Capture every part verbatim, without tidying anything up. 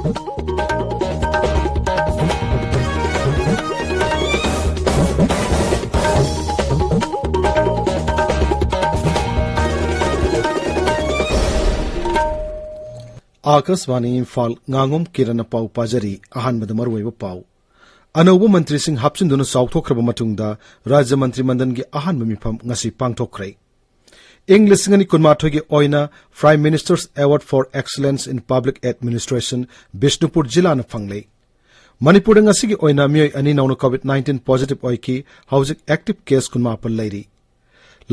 ꯑꯥꯀꯥꯁꯕꯥꯅꯤ ꯏꯝꯐꯥꯜ꯫ ꯉꯥꯉꯣꯝ ꯀꯤꯔꯟꯅ ꯄꯥꯎ ꯄꯥꯖꯔꯤ꯫ ꯑꯍꯥꯟꯕꯗ ꯃꯔꯨꯑꯣꯏꯕ ꯄꯥꯎ꯫ ꯑꯅꯧꯕ ꯃꯟꯇ꯭ꯔꯤꯁꯤꯡ ꯍꯥꯞꯆꯤꯟꯗꯨꯅ ꯆꯥꯎꯊꯣꯛꯈ꯭ꯔꯕ ꯃꯇꯨꯡꯗ ꯔꯥꯖ꯭ꯌ ꯃꯟꯇ꯭ꯔꯤ ꯃꯟꯗꯜꯒꯤ ꯑꯍꯥꯟꯕ ꯃꯤꯐꯝ ꯉꯁꯤ ꯄꯥꯡꯊꯣꯛꯈ꯭ꯔꯦ꯫ ꯏꯪ ꯂꯤꯁꯤꯡ ꯑꯅꯤ ꯀꯨꯟꯃꯥꯊꯣꯏꯒꯤ ꯑꯣꯏꯅ Prime Minister's Award for Excellence in Public Administration Bishnupur ꯖꯤꯂꯥꯅ ꯐꯪꯂꯦ꯫ ꯃꯅꯤꯄꯨꯔꯗ ꯉꯁꯤꯒꯤ ꯑꯣꯏꯅ ꯃꯤꯑꯣꯏ ꯑꯅꯤ ꯅꯧꯅ COVID nineteen positive ꯑꯣꯏꯈꯤ꯫ ꯍꯧꯖꯤꯛ active case ꯀꯨꯟꯃꯥꯄꯟ ꯂꯩꯔꯤ꯫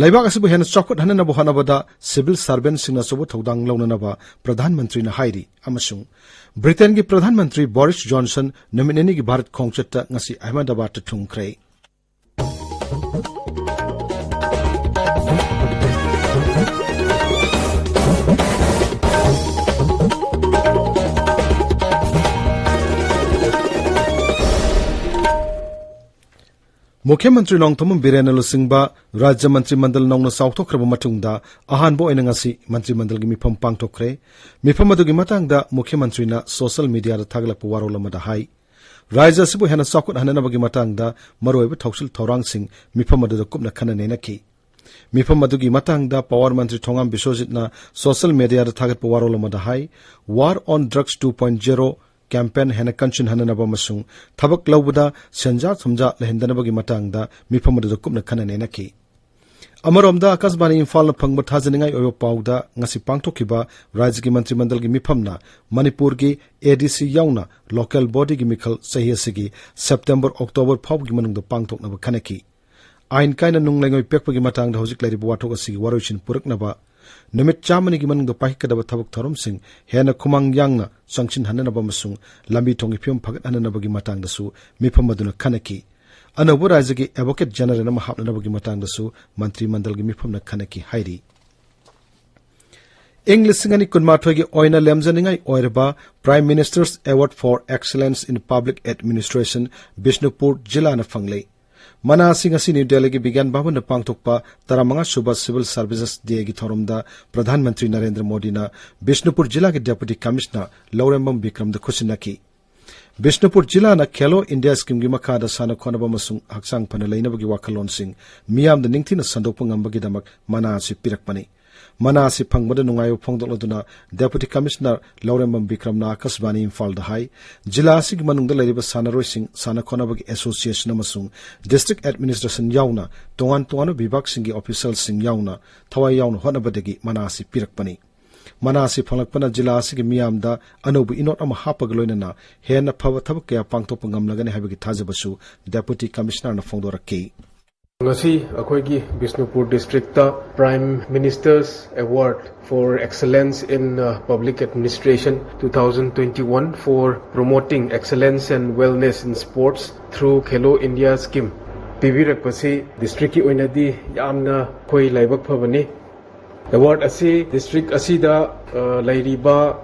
ꯂꯩꯕꯥꯛ ꯑꯁꯤꯕꯨ ꯍꯦꯟꯅ ꯆꯥꯎꯈꯠꯍꯟꯅꯕ ꯍꯣꯠꯅꯕꯗ civil servantꯁꯤꯡꯅ ꯑꯆꯧꯕ ꯊꯧꯗꯥꯡ ꯂꯧꯅꯅꯕ ꯄ꯭ꯔꯙꯥꯟ ꯃꯟꯇ꯭ꯔꯤꯅ ꯍꯥꯏꯔꯤ꯫ ꯑꯃꯁꯨꯡ ꯕ꯭ꯔꯤꯇꯦꯟꯒꯤ ꯄ꯭ꯔꯙꯥꯟ ꯃꯟꯇ꯭ꯔꯤ ꯕꯣꯔꯤꯁ ꯖꯣꯟꯁꯟ ꯅꯨꯃꯤꯠ ꯅꯤꯅꯤꯒꯤ ꯚꯥꯔꯠ ꯈꯣꯡꯆꯠꯇ ꯉꯁꯤ ꯑꯍꯃꯗꯥꯕꯥꯗꯇ ꯊꯨꯡꯈ꯭ꯔꯦ꯫ ꯃꯨꯈ꯭ꯌ ꯃꯟꯇ꯭ꯔꯤ ꯅꯣꯡꯊꯣꯝꯕꯝ ꯕꯤꯔꯦꯟꯅ ꯂꯨꯆꯤꯡꯕ ꯔꯥꯖ꯭ꯌ ꯃꯟꯇ꯭ꯔꯤ ꯃꯟꯗꯜ ꯅꯧꯅ ꯆꯥꯎꯊꯣꯛꯈ꯭ꯔꯕ ꯃꯇꯨꯡꯗ ꯑꯍꯥꯟꯕ ꯑꯣꯏꯅ ꯉꯁꯤ ꯃꯟꯇ꯭ꯔꯤ ꯃꯟꯗꯜꯒꯤ ꯃꯤꯐꯝ ꯄꯥꯡꯊꯣꯛꯈ꯭ꯔꯦ꯫ ꯃꯤꯐꯝ ꯑꯗꯨꯒꯤ ꯃꯇꯥꯡꯗ ꯃꯨꯈ꯭ꯌ ꯃꯟꯇ꯭ꯔꯤꯅ social mediaꯗ ꯊꯥꯒꯠꯂꯛꯄ ꯋꯥꯔꯣꯜ ꯑꯃꯗ ꯍꯥꯏ, ꯔꯥꯖ꯭ꯌ ꯑꯁꯤꯕꯨ ꯍꯦꯟꯅ ꯆꯥꯎꯈꯠꯍꯟꯅꯕꯒꯤ ꯃꯇꯥꯡꯗ ꯃꯔꯨꯑꯣꯏꯕ ꯊꯧꯁꯤꯜ ꯊꯧꯔꯥꯡꯁꯤꯡ ꯃꯤꯐꯝ ꯑꯗꯨꯗ ꯀꯨꯞꯅ ꯈꯟꯅ ꯅꯩꯅꯈꯤ꯫ ꯃꯤꯐꯝ ꯑꯗꯨꯒꯤ ꯃꯇꯥꯡꯗ power ꯃꯟꯇ꯭ꯔꯤ ꯊꯣꯉꯥꯝ ꯕꯤꯁ꯭ꯋꯖꯤꯠꯅ social mediaꯗ ꯊꯥꯒꯠꯄ ꯋꯥꯔꯣꯜ ꯑꯃꯗ ꯍꯥꯏ, War on Drugs two point zero campaign ꯍꯦꯟꯅ ꯀꯟꯁꯤꯟꯍꯟꯅꯅꯕ ꯑꯃꯁꯨꯡ ꯊꯕꯛ ꯂꯧꯕꯗ ꯁꯦꯟꯖꯥ ꯊꯨꯝꯖꯥ ꯂꯩꯍꯟꯗꯅꯕꯒꯤ ꯃꯇꯥꯡꯗ ꯃꯤꯐꯝ ꯑꯗꯨꯗ ꯀꯨꯞꯅ ꯈꯟꯅ ꯅꯩꯅꯈꯤ꯫ ꯑꯃꯔꯣꯝꯗ ꯑꯀꯥꯁꯕꯥꯅꯤ ꯏꯝꯐꯥꯜꯅ ꯐꯪꯕ ꯊꯥꯖꯅꯤꯡꯉꯥꯏ ꯑꯣꯏꯕ ꯄꯥꯎꯗ ꯉꯁꯤ ꯄꯥꯡꯊꯣꯛꯈꯤꯕ ꯔꯥꯖ꯭ꯌꯒꯤ ꯃꯟꯇ꯭ꯔꯤ ꯃꯟꯗꯜꯒꯤ ꯃꯤꯐꯝꯅ ꯃꯅꯤꯄꯨꯔꯒꯤ ADC ꯌꯥꯎꯅ local bodyꯒꯤ ꯃꯤꯈꯜ ꯆꯍꯤ ꯑꯁꯤꯒꯤ September October ꯐꯥꯎꯕꯒꯤ ꯃꯅꯨꯡꯗ ꯄꯥꯡꯊꯣꯛꯅꯕ ꯈꯟꯅꯈꯤ꯫ ꯑꯥꯏꯟ ꯀꯥꯏꯅ ꯅꯨꯡ ꯂꯩꯉꯣꯏ ꯄꯦꯛꯄꯒꯤ ꯃꯇꯥꯡꯗ ꯍꯧꯖꯤꯛ ꯂꯩꯔꯤꯕ ꯋꯥꯊꯣꯛ ꯑꯁꯤꯒꯤ ꯋꯥꯔꯣꯏꯁꯤꯟ ꯄꯨꯔꯛꯅꯕ, ꯅꯨꯃꯤꯠ ꯆꯥꯝꯃꯅꯤꯒꯤ ꯃꯅꯨꯡꯗ ꯄꯥꯏꯈꯠꯀꯗꯕ ꯊꯕꯛ ꯊꯧꯔꯝꯁꯤꯡ ꯍꯦꯟꯅ ꯈꯨꯃꯥꯡ ꯌꯥꯡꯅ ꯆꯪꯁꯤꯟꯍꯟꯅꯅꯕ ꯑꯃꯁꯨꯡ ꯂꯝꯕꯤ ꯊꯣꯡꯒꯤ ꯐꯤꯕꯝ ꯐꯒꯠꯍꯟꯅꯅꯕꯒꯤ ꯃꯇꯥꯡꯗꯁꯨ ꯃꯤꯐꯝ ꯑꯗꯨꯅ ꯈꯟꯅꯈꯤ꯫ ꯑꯅꯧꯕ ꯔꯥꯖ꯭ꯌꯒꯤ Advocate General ꯑꯃ ꯍꯥꯞꯅꯅꯕꯒꯤ ꯃꯇꯥꯡꯗꯁꯨ ꯃꯟꯇ꯭ꯔꯤ ꯃꯟꯗꯜꯒꯤ ꯃꯤꯐꯝꯅ ꯈꯟꯅꯈꯤ ꯍꯥꯏꯔꯤ꯫ ꯏꯪ ꯂꯤꯁꯤꯡ ꯑꯅꯤ ꯀꯨꯟꯃꯥꯊꯣꯏꯒꯤ ꯑꯣꯏꯅ ꯂꯦꯝꯖꯅꯤꯡꯉꯥꯏ ꯑꯣꯏꯔꯕ Prime Minister's Award for Excellence in Public Administration Bishnupur ꯖꯤꯂꯥꯅ ꯐꯪꯂꯦ꯫ ꯃꯅꯥ ꯑꯁꯤ ꯉꯁꯤ ꯅ꯭ꯌꯨ ꯗꯦꯜꯂꯤꯒꯤ ꯕꯤꯒ꯭ꯌꯥꯟ ꯚꯕꯟꯗ ꯄꯥꯡꯊꯣꯛꯄ ꯇꯔꯥꯃꯉꯥ ꯁꯨꯕ ꯁꯤꯚꯤꯜ ꯁꯥꯔꯚꯤꯁꯦꯁ ꯗꯦꯒꯤ ꯊꯧꯔꯝꯗ ꯄ꯭ꯔꯙꯥꯟ ꯃꯟꯇ꯭ꯔꯤ ꯅꯔꯦꯟꯗ꯭ꯔ ꯃꯣꯗꯤꯅ ꯕꯤꯁꯅꯨꯄꯨꯔ ꯖꯤꯂꯥꯒꯤ ꯗꯦꯄꯨꯇꯤ ꯀꯃꯤꯁꯅꯔ ꯂꯧꯔꯦꯝꯕꯝ ꯕꯤꯀ꯭ꯔꯝꯗ ꯈꯨꯠꯁꯤꯟꯅꯈꯤ꯫ ꯕꯤꯁꯅꯨꯄꯨꯔ ꯖꯤꯂꯥꯅ ꯈꯦꯂꯣ ꯏꯟꯗꯤꯌꯥ ꯁ꯭ꯀꯤꯝꯒꯤ ꯃꯈꯥꯗ ꯁꯥꯟꯅ ꯈꯣꯠꯅꯕ ꯑꯃꯁꯨꯡ ꯍꯛꯆꯥꯡ ꯐꯅ ꯂꯩꯅꯕꯒꯤ ꯋꯥꯈꯜꯂꯣꯟꯁꯤꯡ ꯃꯤꯌꯥꯝꯗ ꯅꯤꯡꯊꯤꯅ ꯁꯟꯗꯣꯛꯄ ꯉꯝꯕꯒꯤꯗꯃꯛ ꯃꯅꯥ ꯑꯁꯤ ꯄꯤꯔꯛꯄꯅꯤ꯫ ꯃꯅꯥ ꯑꯁꯤ ꯐꯪꯕꯗ ꯅꯨꯡꯉꯥꯏꯕ ꯐꯣꯡꯗꯣꯛꯂꯗꯨꯅ ꯗꯦꯄꯨꯇꯤ ꯀꯃꯤꯁꯅꯔ ꯂꯧꯔꯦꯝꯕꯝ ꯕꯤꯀ꯭ꯔꯝꯅ ꯑꯀꯥꯁꯕꯥꯅꯤ ꯏꯝꯐꯥꯜꯗ ꯍꯥꯏ, ꯖꯤꯂꯥ ꯑꯁꯤꯒꯤ ꯃꯅꯨꯡꯗ ꯂꯩꯔꯤꯕ ꯁꯥꯟꯅꯔꯣꯏꯁꯤꯡ, ꯁꯥꯟꯅ ꯈꯣꯠꯅꯕꯒꯤ ꯑꯦꯁꯣꯁꯤꯌꯦꯁꯟ ꯑꯃꯁꯨꯡ ꯗꯤꯁꯇ꯭ꯔꯤꯛ ꯑꯦꯗꯃꯤꯅꯤꯁꯇ꯭ꯔꯦꯁꯟ ꯌꯥꯎꯅ ꯇꯣꯉꯥꯟ ꯇꯣꯉꯥꯟꯕ ꯕꯤꯚꯥꯒꯁꯤꯡꯒꯤ ꯑꯣꯐꯤꯁꯤꯌꯦꯜꯁꯤꯡ ꯌꯥꯎꯅ ꯊꯋꯥꯏ ꯌꯥꯎꯅ ꯍꯣꯠꯅꯕꯗꯒꯤ ꯃꯅꯥ ꯑꯁꯤ ꯄꯤꯔꯛꯄꯅꯤ꯫ ꯃꯅꯥ ꯑꯁꯤ ꯐꯪꯂꯛꯄꯅ ꯖꯤꯂꯥ ꯑꯁꯤꯒꯤ ꯃꯤꯌꯥꯝꯗ ꯑꯅꯧꯕ ꯏꯅꯣꯠ ꯑꯃ ꯍꯥꯞꯄꯒ ꯂꯣꯏꯅꯅ ꯍꯦꯟꯅ ꯐꯕ ꯊꯕꯛ ꯀꯌꯥ ꯄꯥꯡꯊꯣꯛꯄ ꯉꯝꯂꯒꯅꯤ ꯍꯥꯏꯕꯒꯤ ꯊꯥꯖꯕꯁꯨ ꯗꯦꯄꯨꯇꯤ ꯀꯃꯤꯁꯅꯔꯅ ꯐꯣꯡꯗꯣꯔꯛꯈꯤ꯫ ꯉꯁꯤ ꯑꯩꯈꯣꯏꯒꯤ Bishnupur district Prime Minister's Award for Excellence in, uh, Public Administration two thousand twenty-one for Promoting Excellence and Wellness in Sports through Khelo India Scheme ꯄꯤꯕꯤꯔꯛꯄꯁꯤ ꯗꯤꯁꯇ꯭ꯔꯤꯛꯀꯤ ꯑꯣꯏꯅꯗꯤ ꯌꯥꯝꯅ ꯑꯩꯈꯣꯏ ꯂꯥꯏꯕꯛ ꯐꯕꯅꯤ꯫ ꯑꯦꯋꯥꯔꯗ ꯑꯁꯤ ꯗꯤꯁꯇ꯭ꯔꯤꯛ ꯑꯁꯤꯗ, ꯑ, ꯂꯩꯔꯤꯕ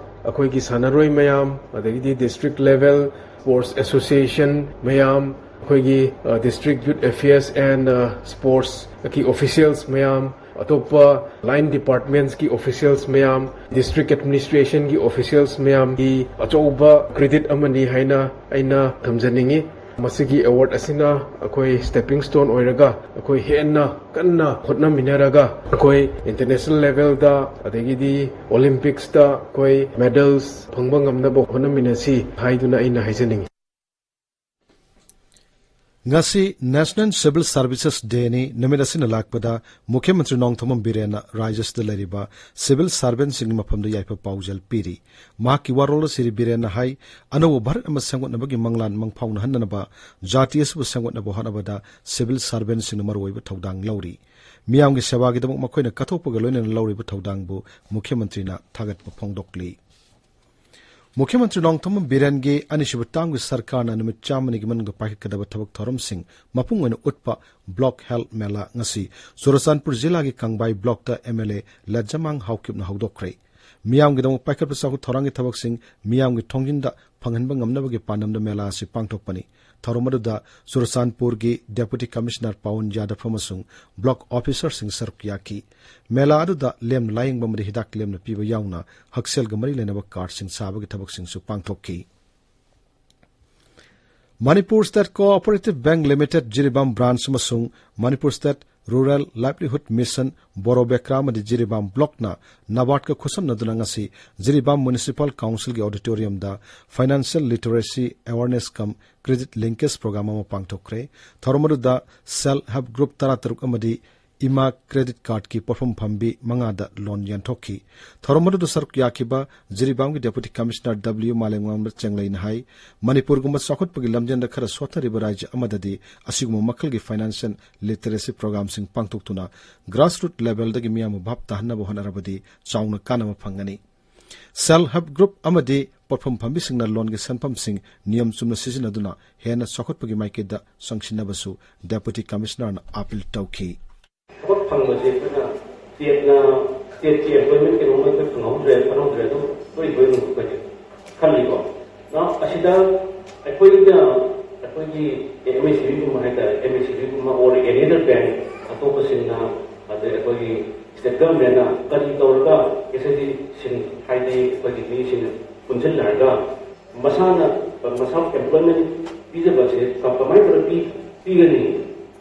ꯑꯩꯈꯣꯏꯒꯤ ꯁꯥꯟꯅꯔꯣꯏ ꯃꯌꯥꯝ, ꯑꯗꯒꯤꯗꯤ ꯗꯤꯁꯇ꯭ꯔꯤꯛ ꯂꯦꯚꯦꯜ ꯁ꯭ꯄꯣꯔꯠꯁ ꯑꯦꯁꯣꯁꯤꯌꯦꯁꯟ ꯃꯌꯥꯝ, ꯑꯩꯈꯣꯏꯒꯤ, ꯑ, ꯗꯤꯁꯇ꯭ꯔꯤꯛ ꯌꯨꯠ ꯑꯦꯐꯤꯌꯔꯁ ꯑꯦꯟ, ꯑ, ꯁ꯭ꯄꯣꯔꯠꯁꯀꯤ ꯑꯣꯐꯤꯁꯤꯌꯦꯜꯁ ꯃꯌꯥꯝ, ꯑꯇꯣꯞꯄ ꯂꯥꯏꯟ ꯗꯤꯄꯥꯔꯠꯃꯦꯟꯠꯁꯀꯤ ꯑꯣꯐꯤꯁꯤꯌꯦꯜꯁ ꯃꯌꯥꯝ, ꯗꯤꯁꯇ꯭ꯔꯤꯛ ꯑꯦꯗꯃꯤꯅꯤꯁꯇ꯭ꯔꯦꯁꯟꯒꯤ ꯑꯣꯐꯤꯁꯤꯌꯦꯜꯁ ꯃꯌꯥꯝꯒꯤ ꯑꯆꯧꯕ ꯀ꯭ꯔꯦꯗꯤꯠ ꯑꯃꯅꯤ ꯍꯥꯏꯅ ꯑꯩꯅ ꯊꯝꯖꯅꯤꯡꯉꯤ꯫ ꯃꯁꯤꯒꯤ ꯑꯦꯋꯥꯔꯗ ꯑꯁꯤꯅ ꯑꯩꯈꯣꯏ ꯁ꯭ꯇꯦꯄꯤꯡ ꯁ꯭ꯇꯣꯟ ꯑꯣꯏꯔꯒ ꯑꯩꯈꯣꯏ ꯍꯦꯟꯅ ꯀꯟꯅ ꯍꯣꯠꯅꯃꯤꯟꯅꯔꯒ ꯑꯩꯈꯣꯏ ꯏꯟꯇꯔꯅꯦꯁꯅꯦꯜ ꯂꯦꯚꯦꯜꯗ ꯑꯗꯒꯤꯗꯤ ꯑꯣꯂꯤꯝꯄꯤꯛꯁꯇ ꯑꯩꯈꯣꯏ ꯃꯦꯗꯜꯁ ꯐꯪꯕ ꯉꯝꯅꯕ ꯍꯣꯠꯅꯃꯤꯟꯅꯁꯤ ꯍꯥꯏꯗꯨꯅ ꯑꯩꯅ ꯍꯥꯏꯖꯅꯤꯡꯉꯤ꯫ ꯉꯁꯤ ꯅꯦꯁꯅꯦꯜ ꯁꯤꯚꯤꯜ ꯁꯥꯔꯚꯤꯁꯦꯁ ꯗꯦꯅꯤ꯫ ꯅꯨꯃꯤꯠ ꯑꯁꯤꯅ ꯂꯥꯛꯄꯗ ꯃꯨꯈ꯭ꯌ ꯃꯟꯇ꯭ꯔꯤ ꯅꯣꯡꯊꯣꯝꯕꯝ ꯕꯤꯔꯦꯟꯅ ꯔꯥꯖ꯭ꯌ ꯑꯁꯤꯗ ꯂꯩꯔꯤꯕ ꯁꯤꯚꯤꯜ ꯁꯥꯔꯚꯦꯟꯁꯤꯡꯒꯤ ꯃꯐꯝꯗ ꯌꯥꯏꯐ ꯄꯥꯎꯖꯦꯜ ꯄꯤꯔꯤ꯫ ꯃꯍꯥꯛꯀꯤ ꯋꯥꯔꯣꯜ ꯑꯁꯤꯗꯤ ꯕꯤꯔꯦꯟꯅ ꯍꯥꯏ, ꯑꯅꯧꯕ ꯚꯥꯔꯠ ꯑꯃ ꯁꯦꯝꯒꯠꯅꯕꯒꯤ ꯃꯪꯂꯥꯟ ꯃꯪꯐꯥꯎꯅꯍꯟꯅꯅꯕ, ꯖꯥꯇꯤ ꯑꯁꯤꯕꯨ ꯁꯦꯝꯒꯠꯅꯕ ꯍꯣꯠꯅꯕꯗ ꯁꯤꯚꯤꯜ ꯁꯥꯔꯚꯦꯟꯁꯤꯡꯅ ꯃꯔꯨꯑꯣꯏꯕ ꯊꯧꯗꯥꯡ ꯂꯧꯔꯤ꯫ ꯃꯤꯌꯥꯝꯒꯤ ꯁꯦꯕꯥꯒꯤꯗꯃꯛ ꯃꯈꯣꯏꯅ ꯀꯠꯊꯣꯛꯄꯒ ꯂꯣꯏꯅꯅ ꯂꯧꯔꯤꯕ ꯊꯧꯗꯥꯡꯕꯨ ꯃꯨꯈ꯭ꯌ ꯃꯟꯇ꯭ꯔꯤꯅ ꯊꯥꯒꯠꯄ ꯐꯣꯡꯗꯣꯛꯂꯤ꯫ ꯃꯨꯈ꯭ꯌ ꯃꯟꯇ꯭ꯔꯤ ꯅꯣꯡꯊꯣꯝꯕꯝ ꯕꯤꯔꯦꯟꯒꯤ ꯑꯅꯤꯁꯨꯕ ꯇꯥꯝꯒꯤ ꯁꯔꯀꯥꯔꯅ ꯅꯨꯃꯤꯠ ꯆꯥꯝꯃꯅꯤꯒꯤ ꯃꯅꯨꯡꯗ ꯄꯥꯏꯈꯠꯀꯗꯕ ꯊꯕꯛ ꯊꯧꯔꯝꯁꯤꯡ ꯃꯄꯨꯡ ꯑꯣꯏꯅ ꯎꯠꯄ ꯕ꯭ꯂꯣꯛ ꯍꯦꯜꯊ ꯃꯦꯂꯥ ꯉꯁꯤ ꯆꯨꯔꯆꯥꯟꯄꯨꯔ ꯖꯤꯂꯥꯒꯤ ꯀꯪꯕꯥꯏ ꯕ꯭ꯂꯣꯛꯇ ꯑꯦꯝ ꯑꯦꯜ ꯑꯦ ꯂꯖꯃꯥꯡ ꯍꯥꯎꯀꯤꯞꯅ ꯍꯧꯗꯣꯛꯈ꯭ꯔꯦ꯫ ꯃꯤꯌꯥꯝꯒꯤꯗꯃꯛ ꯄꯥꯏꯈꯠꯄ ꯆꯥꯎꯈꯠ ꯊꯧꯔꯥꯡꯒꯤ ꯊꯕꯛꯁꯤꯡ ꯃꯤꯌꯥꯝꯒꯤ ꯊꯣꯡꯖꯤꯟꯗ ꯐꯪꯍꯟꯕ ꯉꯝꯅꯕꯒꯤ ꯄꯥꯟꯗꯝꯗ ꯃꯦꯂꯥ ꯑꯁꯤ ꯄꯥꯡꯊꯣꯛꯄꯅꯤ꯫ ꯊꯧꯔꯝ ꯑꯗꯨꯗ ꯆꯨꯔꯆꯥꯟꯄꯨꯔꯒꯤ Deputy Commissioner ꯄꯥꯋꯟ ꯌꯥꯗꯕ ꯑꯃꯁꯨꯡ block officerꯁꯤꯡ ꯁꯔꯨꯛ ꯌꯥꯈꯤ꯫ ꯃꯦꯂꯥ ꯑꯗꯨꯗ ꯂꯦꯝꯅ ꯂꯥꯌꯦꯡꯕ ꯑꯃꯗꯤ ꯍꯤꯗꯥꯛ ꯂꯦꯝꯅ ꯄꯤꯕ ꯌꯥꯎꯅ ꯍꯛꯁꯦꯜꯒ ꯃꯔꯤ ꯂꯩꯅꯕ cardꯁꯤꯡ ꯁꯥꯕꯒꯤ ꯊꯕꯛꯁꯤꯡꯁꯨ ꯄꯥꯡꯊꯣꯛꯈꯤ꯫ Manipur State Cooperative Bank Limited Jiribam branch ꯑꯃꯁꯨꯡ Manipur State Rural Livelihood Mission ꯕꯣꯔꯣꯕꯦꯀ꯭ꯔꯥ ꯑꯃꯗꯤ ꯖꯤꯔꯤꯕꯥꯝ blockꯅ NABARDꯀ ꯈꯨꯠꯁꯝꯅꯗꯨꯅ ꯉꯁꯤ Jiribam Municipal Councilꯒꯤ auditoriumꯗ Financial Literacy Awareness cum Credit Linkage Program ꯑꯃ ꯄꯥꯡꯊꯣꯛꯈ꯭ꯔꯦ꯫ ꯊꯧꯔꯝ ꯑꯗꯨꯗ self help group ꯇꯔꯥꯇꯔꯨꯛ ꯑꯃꯗꯤ ꯏꯃꯥ credit cardꯀꯤ ꯄꯣꯠꯐꯝ ꯐꯝꯕꯤ ꯃꯉꯥꯗ loan ꯌꯦꯟꯊꯣꯛꯈꯤ꯫ ꯊꯧꯔꯝ ꯑꯗꯨꯗ ꯁꯔꯨꯛ ꯌꯥꯈꯤꯕ ꯖꯤꯔꯤꯕꯥꯝꯒꯤ Deputy Commissioner W ꯃꯥꯂꯦꯝꯉꯝꯕ ꯆꯦꯡꯂꯩꯅ ꯍꯥꯏ, ꯃꯅꯤꯄꯨꯔꯒꯨꯝꯕ ꯆꯥꯎꯈꯠꯄꯒꯤ ꯂꯝꯖꯦꯜꯗ ꯈꯔ ꯁꯣꯠꯊꯔꯤꯕ ꯔꯥꯖ꯭ꯌ ꯑꯃꯗꯗꯤ ꯑꯁꯤꯒꯨꯝꯕ ꯃꯈꯜꯒꯤ financial literacy programꯁꯤꯡ ꯄꯥꯡꯊꯣꯛꯇꯨꯅ grassroot levelꯗꯒꯤ ꯃꯤꯌꯥꯝꯕꯨ ꯚꯥꯞ ꯇꯥꯍꯟꯅꯕ ꯍꯣꯠꯅꯔꯕꯗꯤ ꯆꯥꯎꯅ ꯀꯥꯟꯅꯕ ꯐꯪꯒꯅꯤ꯫ Self help group ꯑꯃꯗꯤ ꯄꯣꯠꯐꯝ ꯐꯝꯕꯤꯁꯤꯡꯅ loanꯒꯤ ꯁꯦꯟꯐꯝꯁꯤꯡ ꯅꯤꯌꯝ ꯆꯨꯝꯅ ꯁꯤꯖꯤꯟꯅꯗꯨꯅ ꯍꯦꯟꯅ ꯆꯥꯎꯈꯠꯄꯒꯤ ꯃꯥꯏꯀꯩꯗ ꯆꯪꯁꯤꯟꯅꯕꯁꯨ Deputy Commissionerꯅ appeal ꯇꯧꯈꯤ꯫ ꯊꯕꯛ ꯐꯪꯕꯁꯦ ꯑꯩꯈꯣꯏꯅ stateꯅ, stateꯀꯤ employment ꯀꯩꯅꯣꯝꯃ ꯑꯩꯈꯣꯏ ꯐꯪꯍꯧꯗ꯭ꯔꯦ, ꯐꯪꯍꯧꯗ꯭ꯔꯦ, ꯑꯗꯨꯝ ꯂꯣꯏ ꯂꯣꯏ ꯑꯩꯈꯣꯏꯁꯦ ꯈꯜꯂꯤꯀꯣ꯫ Now ꯑꯁꯤꯗ ꯑꯩꯈꯣꯏꯅ, ꯑꯩꯈꯣꯏꯒꯤ MSCBꯒꯨꯝꯕ ꯍꯥꯏꯇꯥꯔꯦ, MSCBꯒꯨꯝꯕ or any other bank ꯑꯇꯣꯞꯄꯁꯤꯡꯅ, ꯑꯗꯩ ꯑꯩꯈꯣꯏꯒꯤ state governmentꯅ ꯀꯔꯤ ꯇꯧꯔꯒ SHGꯁꯤꯡ, ꯍꯥꯏꯗꯤ ꯑꯩꯈꯣꯏꯒꯤ ꯃꯤꯁꯤꯡ ꯄꯨꯟꯁꯤꯟꯅꯔꯒ ꯃꯁꯥꯅ, ꯃꯁꯥ employment ꯄꯤꯖꯕꯁꯦ ꯀ-, ꯀꯃꯥꯏꯅ ꯇꯧꯔꯒ ꯄꯤ-, ꯄꯤꯒꯅꯤ?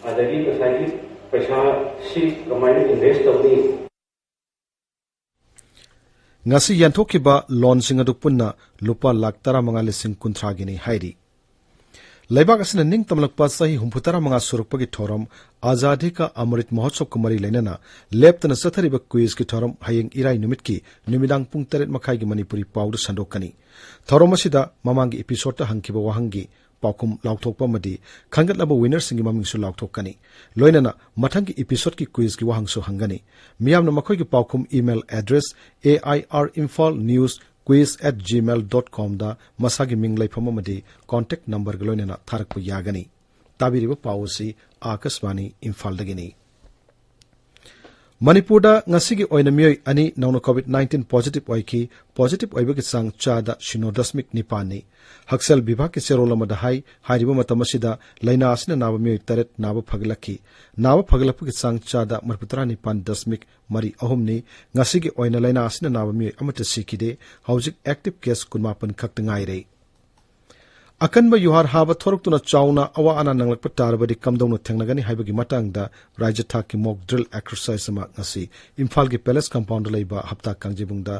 ꯑꯗꯒꯤ ꯉꯁꯥꯏꯒꯤ ꯄꯩꯁꯥꯁꯤ ꯀꯃꯥꯏꯅ invest ꯇꯧꯅꯤ? ꯉꯁꯤ ꯌꯦꯟꯊꯣꯛꯈꯤꯕ loanꯁꯤꯡ ꯑꯗꯨ ꯄꯨꯟꯅ ꯂꯨꯄꯥ ꯂꯥꯈ ꯇꯔꯥꯃꯉꯥ ꯂꯤꯁꯤꯡ ꯀꯨꯟꯊ꯭ꯔꯥꯒꯤꯅꯤ ꯍꯥꯏꯔꯤ꯫ ꯂꯩꯕꯥꯛ ꯑꯁꯤꯅ ꯅꯤꯡꯇꯝꯂꯛꯄ ꯆꯍꯤ ꯍꯨꯝꯐꯨꯇꯔꯥ ꯃꯉꯥ ꯁꯨꯔꯛꯄꯒꯤ ꯊꯧꯔꯝ ꯑꯖꯥꯗꯤ ꯀꯥ ꯑꯃꯔꯤꯠ ꯃꯍꯣꯠꯁꯕꯀ ꯃꯔꯤ ꯂꯩꯅꯅ ꯂꯦꯞꯇꯅ ꯆꯠꯊꯔꯤꯕ quizꯀꯤ ꯊꯧꯔꯝ ꯍꯌꯦꯡ ꯏꯔꯥꯏ ꯅꯨꯃꯤꯠꯀꯤ ꯅꯨꯃꯤꯗꯥꯡ ꯄꯨꯡ ꯇꯔꯦꯠ ꯃꯈꯥꯏꯒꯤ ꯃꯅꯤꯄꯨꯔꯤ ꯄꯥꯎꯗ ꯁꯟꯗꯣꯛꯀꯅꯤ꯫ ꯊꯧꯔꯝ ꯑꯁꯤꯗ ꯃꯃꯥꯡꯒꯤ episodeꯇ ꯍꯪꯈꯤꯕ ꯋꯥꯍꯪꯒꯤ ꯄꯥꯎꯈꯨꯝ ꯂꯥꯎꯊꯣꯛꯄ ꯑꯃꯗꯤ ꯈꯟꯒꯠꯂꯕ winnerꯁꯤꯡꯒꯤ ꯃꯃꯤꯡꯁꯨ ꯂꯥꯎꯊꯣꯛꯀꯅꯤ꯫ ꯂꯣꯏꯅꯅ ꯃꯊꯪꯒꯤ episodeꯀꯤ quizꯀꯤ ꯋꯥꯍꯪꯁꯨ ꯍꯪꯒꯅꯤ꯫ ꯃꯤꯌꯥꯝꯅ ꯃꯈꯣꯏꯒꯤ ꯄꯥꯎꯈꯨꯝ email address A I R Imphal news quiz at gmail dot comꯗ ꯃꯁꯥꯒꯤ ꯃꯤꯡ, ꯂꯩꯐꯝ ꯑꯃꯗꯤ contact numberꯒ ꯂꯣꯏꯅꯅ ꯊꯥꯔꯛꯄ ꯌꯥꯒꯅꯤ꯫ ꯇꯥꯕꯤꯔꯤꯕ ꯄꯥꯎ ꯑꯁꯤ ꯑꯥꯀꯥꯁꯕꯥꯅꯤ ꯏꯝꯐꯥꯜꯗꯒꯤꯅꯤ꯫ ꯃꯅꯤꯄꯨꯔꯗ ꯉꯁꯤꯒꯤ ꯑꯣꯏꯅ ꯃꯤꯑꯣꯏ ꯑꯅꯤ ꯅꯧꯅ COVID nineteen positive ꯑꯣꯏꯈꯤ꯫ Positive ꯑꯣꯏꯕꯒꯤ ꯆꯥꯡ ꯆꯥꯗ ꯁꯤꯅꯣ ꯗꯁꯃꯤꯛ ꯅꯤꯄꯥꯟꯅꯤ꯫ ꯍꯛꯁꯦꯜ ꯕꯤꯚꯥꯒꯀꯤ ꯆꯦꯔꯣꯜ ꯑꯃꯗ ꯍꯥꯏ, ꯍꯥꯏꯔꯤꯕ ꯃꯇꯝ ꯑꯁꯤꯗ ꯂꯥꯏꯅꯥ ꯑꯁꯤꯅ ꯅꯥꯕ ꯃꯤꯑꯣꯏ ꯇꯔꯦꯠ ꯅꯥꯕ ꯐꯒꯠꯂꯛꯈꯤ꯫ ꯅꯥꯕ ꯐꯒꯠꯂꯛꯄꯒꯤ ꯆꯥꯡ ꯆꯥꯗ ꯃꯔꯤꯐꯨ ꯇꯔꯥꯅꯤꯄꯥꯟ ꯗꯁꯃꯤꯛ ꯃꯔꯤ ꯑꯍꯨꯝꯅꯤ꯫ ꯉꯁꯤꯒꯤ ꯑꯣꯏꯅ ꯂꯥꯏꯅꯥ ꯑꯁꯤꯅ ꯅꯥꯕ ꯃꯤꯑꯣꯏ ꯑꯃꯠꯇ ꯁꯤꯈꯤꯗꯦ꯫ ꯍꯧꯖꯤꯛ active case ꯀꯨꯟꯃꯥꯄꯟ ꯈꯛꯇ ꯉꯥꯏꯔꯦ꯫ ꯑꯀꯟꯕ ꯌꯨꯍꯥꯔ ꯍꯥꯕ ꯊꯣꯔꯛꯇꯨꯅ ꯆꯥꯎꯅ ꯑꯋꯥ ꯑꯅꯥ ꯅꯪꯂꯛꯄ ꯇꯥꯔꯕꯗꯤ ꯀꯝꯗꯧꯅ ꯊꯦꯡꯅꯒꯅꯤ ꯍꯥꯏꯕꯒꯤ ꯃꯇꯥꯡꯗ ꯔꯥꯖ꯭ꯌ ꯊꯥꯛꯀꯤ mock drill exercise ꯑꯃ ꯉꯁꯤ ꯏꯝꯐꯥꯜꯒꯤ Palace compoundꯗ ꯂꯩꯕ ꯍꯞꯇꯥ ꯀꯥꯡꯖꯩꯕꯨꯡꯗ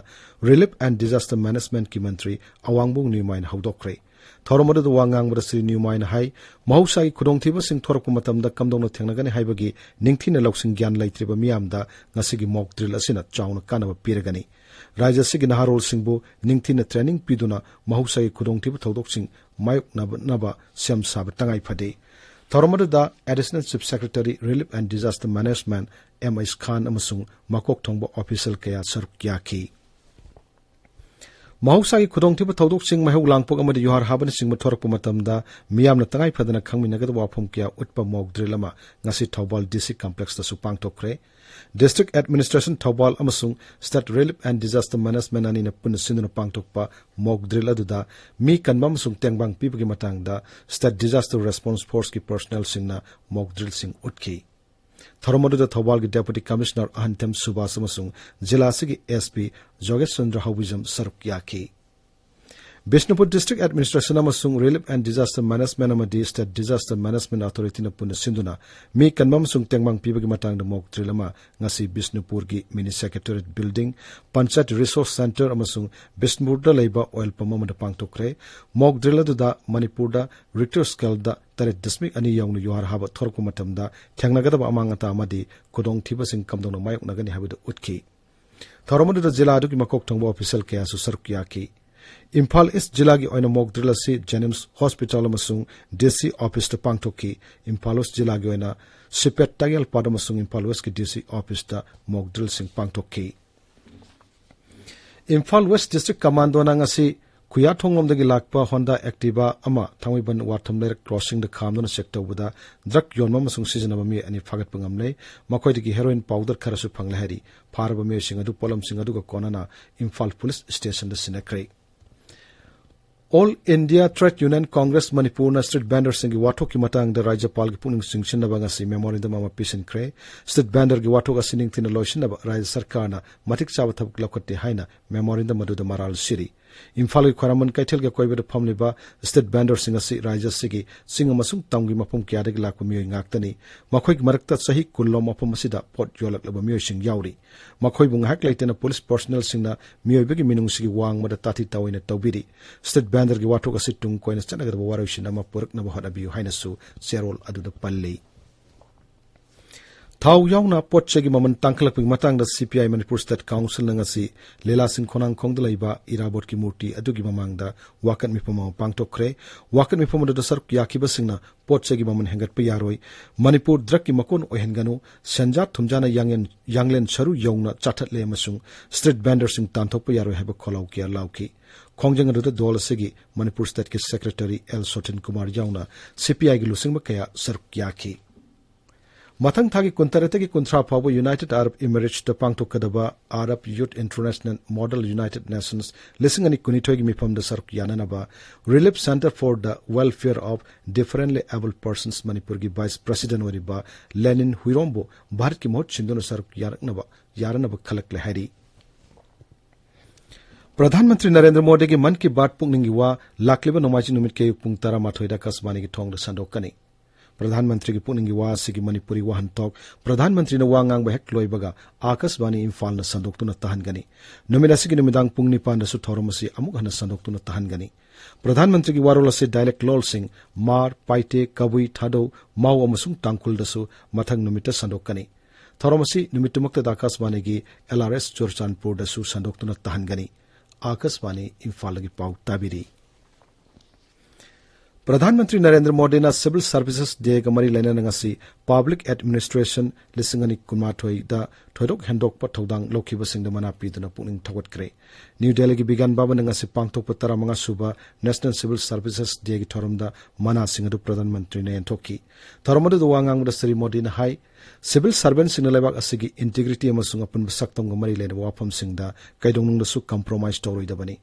Relief and Disaster Managementꯀꯤ ꯃꯟꯇ꯭ꯔꯤ ꯑꯋꯥꯡꯕꯨꯡ ꯅ꯭ꯌꯨꯃꯥꯏꯅ ꯍꯧꯗꯣꯛꯈ꯭ꯔꯦ꯫ ꯊꯧꯔꯝ ꯑꯗꯨꯗ ꯋꯥ ꯉꯥꯡꯕꯗ ꯁ꯭ꯔꯤ ꯅ꯭ꯌꯨꯃꯥꯏꯅ ꯍꯥꯏ, ꯃꯍꯧꯁꯥꯒꯤ ꯈꯨꯗꯣꯡꯊꯤꯕꯁꯤꯡ ꯊꯣꯔꯛꯄ ꯃꯇꯝꯗ ꯀꯝꯗꯧꯅ ꯊꯦꯡꯅꯒꯅꯤ ꯍꯥꯏꯕꯒꯤ ꯅꯤꯡꯊꯤꯅ ꯂꯧꯁꯤꯡ ꯒ꯭ꯌꯥꯟ ꯂꯩꯇ꯭ꯔꯤꯕ ꯃꯤꯌꯥꯝꯗ ꯉꯁꯤꯒꯤ mock drill ꯑꯁꯤꯅ ꯆꯥꯎꯅ ꯀꯥꯟꯅꯕ ꯄꯤꯔꯒꯅꯤ꯫ ꯔꯥꯖ꯭ꯌ ꯑꯁꯤꯒꯤ ꯅꯍꯥꯔꯣꯜꯁꯤꯡꯕꯨ ꯅꯤꯡꯊꯤꯅ training ꯄꯤꯗꯨꯅ ꯃꯍꯧꯁꯥꯒꯤ ꯈꯨꯗꯣꯡꯊꯤꯕ ꯊꯧꯗꯣꯛꯁꯤꯡ ꯃꯥꯌꯣꯛꯅꯅꯕ ꯁꯦꯝ ꯁꯥꯕ ꯇꯉꯥꯏ ꯐꯗꯦ꯫ ꯊꯧꯔꯝ ꯑꯗꯨꯗ Additional Chief Secretary Relief and Disaster Management M H Khan ꯑꯃꯁꯨꯡ ꯃꯀꯣꯛ ꯊꯣꯡꯕ official ꯀꯌꯥ ꯁꯔꯨꯛ ꯌꯥꯈꯤ꯫ ꯃꯍꯧꯁꯥꯒꯤ ꯈꯨꯗꯣꯡꯊꯤꯕ ꯊꯧꯗꯣꯛꯁꯤꯡ, ꯃꯩꯍꯧ ꯂꯥꯡꯄꯣꯛ ꯑꯃꯗꯤ ꯌꯨꯍꯥꯔ ꯍꯥꯕꯅꯆꯤꯡꯕ ꯊꯣꯔꯛꯄ ꯃꯇꯝꯗ ꯃꯤꯌꯥꯝꯅ ꯇꯉꯥꯏ ꯐꯗꯅ ꯈꯪꯃꯤꯟꯅꯒꯗꯕ ꯋꯥꯐꯝ ꯀꯌꯥ ꯎꯠꯄ mock drill ꯑꯃ ꯉꯁꯤ Thoubal D C complexꯇꯁꯨ ꯄꯥꯡꯊꯣꯛꯈ꯭ꯔꯦ꯫ District Administration Thoubal ꯑꯃꯁꯨꯡ State Relief and Disaster Management ꯑꯅꯤꯅ ꯄꯨꯟꯅ ꯁꯤꯟꯗꯨꯅ ꯄꯥꯡꯊꯣꯛꯄ mock drill ꯑꯗꯨꯗ ꯃꯤ ꯀꯟꯕ ꯑꯃꯁꯨꯡ ꯇꯦꯡꯕꯥꯡ ꯄꯤꯕꯒꯤ ꯃꯇꯥꯡꯗ State Disaster Response Forceꯀꯤ personnelꯁꯤꯡꯅ mock drillꯁꯤꯡ ꯎꯠꯈꯤ꯫ ꯊꯧꯔꯝ ꯑꯗꯨꯗ ꯊꯧꯕꯥꯜꯒꯤ Deputy Commissioner ꯑꯍꯟꯊꯦꯝ ꯁꯨꯕꯥꯁ ꯑꯃꯁꯨꯡ ꯖꯤꯂꯥ ꯑꯁꯤꯒꯤ S P ꯖꯣꯒꯦꯁ ꯆꯟꯗ꯭ꯔ ꯍꯧꯕꯤꯖꯝ ꯁꯔꯨꯛ ꯌꯥꯈꯤ꯫ ꯕꯤꯁꯅꯨꯄꯨꯔ District Administration ꯑꯃꯁꯨꯡ Relief and Disaster Management ꯑꯃꯗꯤ State Disaster Management Authorityꯅ ꯄꯨꯟꯅ ꯁꯤꯟꯗꯨꯅ ꯃꯤ ꯀꯟꯕ ꯑꯃꯁꯨꯡ ꯇꯦꯡꯕꯥꯡ ꯄꯤꯕꯒꯤ ꯃꯇꯥꯡꯗ mock drill ꯑꯃ ꯉꯁꯤ ꯕꯤꯁꯅꯨꯄꯨꯔꯒꯤ Mini Secretariat Building, Panchayat Resource Centre ꯑꯃꯁꯨꯡ ꯕꯤꯁꯅꯨꯄꯨꯔꯗ ꯂꯩꯕ oil pump ꯑꯃꯗ ꯄꯥꯡꯊꯣꯛꯈ꯭ꯔꯦ꯫ Mock drill ꯑꯗꯨꯗ ꯃꯅꯤꯄꯨꯔꯗ Richter scaleꯗ ꯇꯔꯦꯠ ꯗꯁꯃꯤꯛ ꯑꯅꯤ ꯌꯧꯅ ꯌꯨꯍꯥꯔ ꯍꯥꯕ ꯊꯣꯔꯛꯄ ꯃꯇꯝꯗ ꯊꯦꯡꯅꯒꯗꯕ ꯑꯃꯥꯡ ꯑꯇꯥ ꯑꯃꯗꯤ ꯈꯨꯗꯣꯡꯊꯤꯕꯁꯤꯡ ꯀꯝꯗꯧꯅ ꯃꯥꯌꯣꯛꯅꯒꯅꯤ ꯍꯥꯏꯕꯗꯨ ꯎꯠꯈꯤ꯫ ꯊꯧꯔꯝ ꯑꯗꯨꯗ ꯖꯤꯂꯥ ꯑꯗꯨꯒꯤ ꯃꯀꯣꯛ ꯊꯣꯡꯕ official ꯀꯌꯥꯁꯨ ꯁꯔꯨꯛ ꯌꯥꯈꯤ꯫ ꯏꯝꯐꯥꯜ East ꯖꯤꯂꯥꯒꯤ ꯑꯣꯏꯅ mock drill ꯑꯁꯤ JNIMS Hospital ꯑꯃꯁꯨꯡ D C officeꯇ ꯄꯥꯡꯊꯣꯛꯈꯤ꯫ ꯏꯝꯐꯥꯜ West ꯖꯤꯂꯥꯒꯤ ꯑꯣꯏꯅ ꯁꯤꯄꯦꯠ ꯇꯥꯌꯦꯜꯄꯥꯠ ꯑꯃꯁꯨꯡ ꯏꯝꯐꯥꯜ Westꯀꯤ D C officeꯇ mock drillꯁꯤꯡ ꯄꯥꯡꯊꯣꯛꯈꯤ꯫ ꯏꯝꯐꯥꯜ West District Commandoꯅ ꯉꯁꯤ ꯈꯨꯌꯥꯊꯣꯡꯂꯣꯝꯗꯒꯤ ꯂꯥꯛꯄ Honda Activa ꯑꯃ ꯊꯥꯡꯃꯩꯕꯟ ꯋꯥꯊꯝ ꯂꯩꯔꯛ ꯀ꯭ꯔꯣꯁꯤꯡꯗ ꯈꯥꯝꯗꯨꯅ ꯆꯦꯛ ꯇꯧꯕꯗ ꯗ꯭ꯔꯒ ꯌꯣꯟꯕ ꯑꯃꯁꯨꯡ ꯁꯤꯖꯤꯟꯅꯕ ꯃꯤꯑꯣꯏ ꯑꯅꯤ ꯐꯥꯒꯠꯄ ꯉꯝꯂꯦ꯫ ꯃꯈꯣꯏꯗꯒꯤ ꯍꯦꯔꯣꯏꯟ ꯄꯥꯎꯗꯔ ꯈꯔꯁꯨ ꯐꯪꯂꯦ ꯍꯥꯏꯔꯤ꯫ ꯐꯥꯔꯕ ꯃꯤꯑꯣꯏꯁꯤꯡ ꯑꯗꯨ ꯄꯣꯠꯂꯝꯁꯤꯡ ꯑꯗꯨꯒ ꯀꯣꯟꯅꯅ ꯏꯝꯐꯥꯜ ꯄꯨꯂꯤꯁ ꯁ꯭ꯇꯦꯁꯟꯗ ꯁꯤꯟꯅꯈ꯭ꯔꯦ꯫ All India Trade Union Congress ꯃꯅꯤꯄꯨꯔꯅ ꯁ꯭ꯇ꯭ꯔꯤꯠ ꯚꯦꯟꯗꯔꯁꯤꯡꯒꯤ ꯋꯥꯊꯣꯛꯀꯤ ꯃꯇꯥꯡꯗ ꯔꯥꯖ꯭ꯌꯄꯥꯜꯒꯤ ꯄꯨꯛꯅꯤꯡ ꯆꯤꯡꯁꯤꯟꯅꯕ ꯉꯁꯤ ꯃꯦꯃꯣꯔꯦꯟꯗꯝ ꯑꯃ ꯄꯤꯁꯤꯟꯈ꯭ꯔꯦ꯫ ꯁ꯭ꯇ꯭ꯔꯤꯠ ꯚꯦꯟꯗꯔꯒꯤ ꯋꯥꯊꯣꯛ ꯑꯁꯤ ꯅꯤꯡꯊꯤꯅ ꯂꯣꯏꯁꯤꯟꯅꯕ ꯔꯥꯖ꯭ꯌ ꯁꯔꯀꯥꯔꯅ ꯃꯇꯤꯛ ꯆꯥꯕ ꯊꯕꯛ ꯂꯧꯈꯠꯇꯦ ꯍꯥꯏꯅ ꯃꯦꯃꯣꯔꯦꯟꯗꯝ ꯑꯗꯨꯗ ꯃꯔꯥꯜ ꯁꯤꯔꯤ꯫ ꯏꯝꯐꯥꯜꯒꯤ ꯈ꯭ꯋꯥꯏꯔꯝꯕꯟ ꯀꯩꯊꯦꯜꯒꯤ ꯑꯀꯣꯏꯕꯗ ꯐꯝꯂꯤꯕ ꯁ꯭ꯇ꯭ꯔꯤꯠ ꯚꯦꯟꯗꯔꯁꯤꯡ ꯑꯁꯤ ꯔꯥꯖ꯭ꯌ ꯑꯁꯤꯒꯤ ꯆꯤꯡ ꯑꯃꯁꯨꯡ ꯇꯝꯒꯤ ꯃꯐꯝ ꯀꯌꯥꯗꯒꯤ ꯂꯥꯛꯄ ꯃꯤꯑꯣꯏ ꯉꯥꯛꯇꯅꯤ꯫ ꯃꯈꯣꯏꯒꯤ ꯃꯔꯛꯇ ꯆꯍꯤ ꯀꯨꯟ ꯂꯣꯝ ꯃꯐꯝ ꯑꯁꯤꯗ ꯄꯣꯠ ꯌꯣꯜꯂꯛꯂꯕ ꯃꯤꯑꯣꯏꯁꯤꯡ ꯌꯥꯎꯔꯤ꯫ ꯃꯈꯣꯏꯕꯨ ꯉꯥꯏꯍꯥꯛ ꯂꯩꯇꯅ ꯄꯨꯂꯤꯁ ꯄꯔꯁꯣꯅꯦꯜꯁꯤꯡꯅ ꯃꯤꯑꯣꯏꯕꯒꯤ ꯃꯤꯅꯨꯡꯁꯤꯒꯤ ꯋꯥꯡꯃꯗ ꯇꯥꯊꯤ ꯇꯥꯑꯣꯏꯅ ꯇꯧꯕꯤꯔꯤ꯫ ꯁ꯭ꯇ꯭ꯔꯤꯠ ꯚꯦꯟꯗꯔꯒꯤ ꯋꯥꯊꯣꯛ ꯑꯁꯤ ꯇꯨꯡ ꯀꯣꯏꯅ ꯆꯠꯅꯒꯗꯕ ꯋꯥꯔꯣꯏꯁꯤꯟ ꯑꯃ ꯄꯨꯔꯛꯅꯕ ꯍꯣꯠꯅꯕꯤꯌꯨ ꯍꯥꯏꯅꯁꯨ ꯆꯦꯔꯣꯜ ꯑꯗꯨꯗ ꯄꯜꯂꯤ꯫ ꯊꯥꯎ ꯌꯥꯎꯅ ꯄꯣꯠ ꯆꯩꯒꯤ ꯃꯃꯜ ꯇꯥꯡꯈꯠꯂꯛꯄꯒꯤ ꯃꯇꯥꯡꯗ ꯁꯤ ꯄꯤ ꯑꯥꯏ ꯃꯅꯤꯄꯨꯔ ꯁ꯭ꯇꯦꯠ ꯀꯥꯎꯟꯁꯤꯜꯅ ꯉꯁꯤ ꯂꯤꯂꯥꯁꯤꯡ ꯈꯣꯡꯅꯥꯡꯈꯣꯡꯗ ꯂꯩꯕ ꯏꯔꯥꯕꯣꯠꯀꯤ ꯃꯨꯔꯇꯤ ꯑꯗꯨꯒꯤ ꯃꯃꯥꯡꯗ ꯋꯥꯀꯠ ꯃꯤꯐꯝ ꯑꯃ ꯄꯥꯡꯊꯣꯛꯈ꯭ꯔꯦ꯫ ꯋꯥꯀꯠ ꯃꯤꯐꯝ ꯑꯗꯨꯗ ꯁꯔꯨꯛ ꯌꯥꯈꯤꯕꯁꯤꯡꯅ ꯄꯣꯠ ꯆꯩꯒꯤ ꯃꯃꯜ ꯍꯦꯟꯒꯠꯄ ꯌꯥꯔꯣꯏ, ꯃꯅꯤꯄꯨꯔ ꯗ꯭ꯔꯒꯀꯤ ꯃꯀꯣꯟ ꯑꯣꯏꯍꯟꯒꯅꯨ, ꯁꯦꯟꯖꯥ ꯊꯨꯝꯖꯥꯅ ꯌꯥꯡꯂꯦꯟ, ꯌꯥꯡꯂꯦꯟ ꯁꯔꯨ ꯌꯧꯅ ꯆꯥꯊꯠꯂꯦ ꯑꯃꯁꯨꯡ ꯁ꯭ꯇ꯭ꯔꯤꯠ ꯚꯦꯟꯗꯔꯁꯤꯡ ꯇꯥꯟꯊꯣꯛꯄ ꯌꯥꯔꯣꯏ ꯍꯥꯏꯕ ꯈꯣꯜꯂꯥꯎ ꯀꯌꯥ ꯂꯥꯎꯈꯤ꯫ ꯈꯣꯡꯖꯪ ꯑꯗꯨꯗ ꯗꯣꯜ ꯑꯁꯤꯒꯤ ꯃꯅꯤꯄꯨꯔ ꯁ꯭ꯇꯦꯠꯀꯤ ꯁꯦꯀ꯭ꯔꯦꯇꯔꯤ ꯑꯦꯜ ꯁꯣꯊꯤꯟ ꯀꯨꯃꯥꯔ ꯌꯥꯎꯅ ꯁꯤ ꯄꯤ ꯑꯥꯏꯒꯤ ꯂꯨꯆꯤꯡꯕ ꯀꯌꯥ ꯁꯔꯨꯛ ꯌꯥꯈꯤ꯫ ꯃꯊꯪ ꯊꯥꯒꯤ ꯀꯨꯟꯇꯔꯦꯠꯇꯒꯤ ꯀꯨꯟꯊ꯭ꯔꯥ ꯐꯥꯎꯕ ꯌꯨꯅꯥꯏꯇꯦꯗ ꯑꯔꯕ ꯏꯃꯤꯔꯦꯠꯁꯇ ꯄꯥꯡꯊꯣꯛꯀꯗꯕ Arab youth international model United nations ꯂꯤꯁꯤꯡ ꯑꯅꯤ ꯀꯨꯟꯅꯤꯊꯣꯏꯒꯤ ꯃꯤꯐꯝꯗ ꯁꯔꯨꯛ ꯌꯥꯅꯅꯕ Relief Centre for the Welfare of Differently Abled Persons ꯃꯅꯤꯄꯨꯔꯒꯤ ꯚꯥꯏꯁ ꯄ꯭ꯔꯁꯤꯗꯦꯟ ꯑꯣꯏꯔꯤꯕ ꯂꯦꯅꯤꯟ ꯍꯨꯏꯔꯣꯝꯕꯨ ꯚꯥꯔꯠꯀꯤ ꯃꯍꯨꯠ ꯁꯤꯟꯗꯨꯅ ꯁꯔꯨꯛ ꯌꯥꯔꯛꯅꯕ, ꯌꯥꯔꯅꯕ ꯈꯜꯂꯛꯂꯦ ꯍꯥꯏꯔꯤ꯫ ꯄ꯭ꯔꯙꯥꯟ ꯃꯟꯇ꯭ꯔꯤ ꯅꯔꯦꯟꯗ꯭ꯔ ꯃꯣꯗꯤꯒꯤ ꯃꯟ ꯀꯤ ꯕꯥꯠ ꯄꯨꯛꯅꯤꯡꯒꯤ ꯋꯥ ꯂꯥꯛꯂꯤꯕ ꯅꯣꯡꯃꯥꯏꯖꯤꯡ ꯅꯨꯃꯤꯠꯀꯤ ꯑꯌꯨꯛ ꯄꯨꯡ ꯇꯔꯥꯃꯥꯊꯣꯏꯗ ꯑꯀꯥꯁꯕꯥꯅꯤꯒꯤ ꯊꯣꯡꯗ ꯁꯟꯗꯣꯛꯀꯅꯤ꯫ ꯄ꯭ꯔꯙꯥꯟ ꯃꯟꯇ꯭ꯔꯤꯒꯤ ꯄꯨꯛꯅꯤꯡꯒꯤ ꯋꯥ ꯑꯁꯤꯒꯤ ꯃꯅꯤꯄꯨꯔꯤ ꯋꯥꯍꯟꯊꯣꯛ ꯄ꯭ꯔꯙꯥꯟ ꯃꯟꯇ꯭ꯔꯤꯅ ꯋꯥ ꯉꯥꯡꯕ ꯍꯦꯛ ꯂꯣꯏꯕꯒ ꯑꯀꯥꯁꯕꯥꯅꯤ ꯏꯝꯐꯥꯜꯅ ꯁꯟꯗꯣꯛꯇꯨꯅ ꯇꯥꯍꯟꯒꯅꯤ꯫ ꯅꯨꯃꯤꯠ ꯑꯁꯤꯒꯤ ꯅꯨꯃꯤꯗꯥꯡ ꯄꯨꯡ ꯅꯤꯄꯥꯟꯗꯁꯨ ꯊꯧꯔꯝ ꯑꯁꯤ ꯑꯃꯨꯛ ꯍꯟꯅ ꯁꯟꯗꯣꯛꯇꯨꯅ ꯇꯥꯍꯟꯒꯅꯤ꯫ ꯄ꯭ꯔꯙꯥꯟ ꯃꯟꯇ꯭ꯔꯤꯒꯤ ꯋꯥꯔꯣꯜ ꯑꯁꯤ ꯗꯥꯏꯂꯦꯛ ꯂꯣꯜꯁꯤꯡ ꯃꯥꯔ, ꯄꯥꯏꯇꯦ, ꯀꯕꯨꯏ, ꯊꯥꯗꯧ, ꯃꯥꯎ ꯑꯃꯁꯨꯡ ꯇꯥꯡꯈꯨꯜꯗꯁꯨ ꯃꯊꯪ ꯅꯨꯃꯤꯠꯇ ꯁꯟꯗꯣꯛꯀꯅꯤ꯫ ꯊꯧꯔꯝ ꯑꯁꯤ ꯅꯨꯃꯤꯠꯇꯨꯃꯛꯇꯗ ꯑꯀꯥꯁꯕꯥꯅꯤꯒꯤ ꯑꯦꯜ ꯑꯥꯔ ꯑꯦꯁ ꯆꯨꯔꯆꯥꯟꯄꯨꯔꯗꯁꯨ ꯁꯟꯗꯣꯛꯇꯨꯅ ꯇꯥꯍꯟꯒꯅꯤ꯫ ꯑꯀꯥꯁꯕꯥꯅꯤ ꯏꯝꯐꯥꯜꯗꯒꯤ ꯄꯥꯎ ꯇꯥꯕꯤꯔꯤ꯫ ꯄ꯭ꯔꯙꯥꯟ ꯃꯟꯇ꯭ꯔꯤ ꯅꯔꯦꯟꯗ꯭ꯔ ꯃꯣꯗꯤꯅ Civil Services Day ꯒ ꯃꯔꯤ ꯂꯩꯅꯅ ꯉꯁꯤ Public Administration ꯂꯤꯁꯤꯡ ꯑꯅꯤ ꯀꯨꯟꯃꯥꯊꯣꯏꯗ ꯊꯣꯏꯗꯣꯛ ꯍꯦꯟꯗꯣꯛꯄ ꯊꯧꯗꯥꯡ ꯂꯧꯈꯤꯕꯁꯤꯡꯗ ꯃꯅꯥ ꯄꯤꯗꯨꯅ ꯄꯨꯛꯅꯤꯡ ꯊꯧꯒꯠꯈ꯭ꯔꯦ꯫ ꯅ꯭ꯌꯨ ꯗꯦꯜꯂꯤꯒꯤ ꯕꯤꯒ꯭ꯌꯥꯟ ꯚꯕꯟꯗ ꯉꯁꯤ ꯄꯥꯡꯊꯣꯛꯄ ꯇꯔꯥꯃꯉꯥ ꯁꯨꯕ National Civil Services Day ꯒꯤ ꯊꯧꯔꯝꯗ ꯃꯅꯥꯁꯤꯡ ꯑꯗꯨ ꯄ꯭ꯔꯙꯥꯟ ꯃꯟꯇ꯭ꯔꯤꯅ ꯌꯦꯟꯊꯣꯛꯈꯤ꯫ ꯊꯧꯔꯝ ꯑꯗꯨꯗ ꯋꯥ ꯉꯥꯡꯕꯗ ꯁ꯭ꯔꯤ ꯃꯣꯗꯤꯅ ꯍꯥꯏ, Civil Servantꯁꯤꯡꯅ ꯂꯩꯕꯥꯛ ꯑꯁꯤꯒꯤ integrity ꯑꯃꯁꯨꯡ ꯑꯄꯨꯟꯕ ꯁꯛꯇꯝꯒ ꯃꯔꯤ ꯂꯩꯅꯕ ꯋꯥꯐꯝꯁꯤꯡꯗ ꯀꯩꯗꯧꯅꯨꯡꯗꯁꯨ compromise ꯇꯧꯔꯣꯏꯗꯕꯅꯤ꯫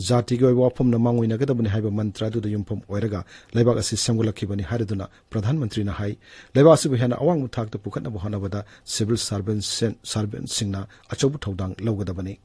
ꯖꯥꯇꯤꯒꯤ ꯑꯣꯏꯕ ꯋꯥꯐꯝꯅ ꯃꯥꯡꯑꯣꯏꯅꯒꯗꯕꯅꯤ ꯍꯥꯏꯕ ꯃꯟꯇ꯭ꯔ ꯑꯗꯨꯗ ꯌꯨꯝꯐꯝ ꯑꯣꯏꯔꯒ ꯂꯩꯕꯥꯛ ꯑꯁꯤ ꯁꯦꯝꯒꯠꯂꯛꯈꯤꯕꯅꯤ ꯍꯥꯏꯔꯗꯨꯅ ꯄ꯭ꯔꯙꯥꯟ ꯃꯟꯇ꯭ꯔꯤꯅ ꯍꯥꯏ, ꯂꯩꯕꯥꯛ ꯑꯁꯤꯕꯨ ꯍꯦꯟꯅ ꯑꯋꯥꯡꯕ ꯊꯥꯛꯇ ꯄꯨꯈꯠꯅꯕ ꯍꯣꯠꯅꯕꯗ Civil Servant, Servantꯁꯤꯡꯅ ꯑꯆꯧꯕ ꯊꯧꯗꯥꯡ ꯂꯧꯒꯗꯕꯅꯤ꯫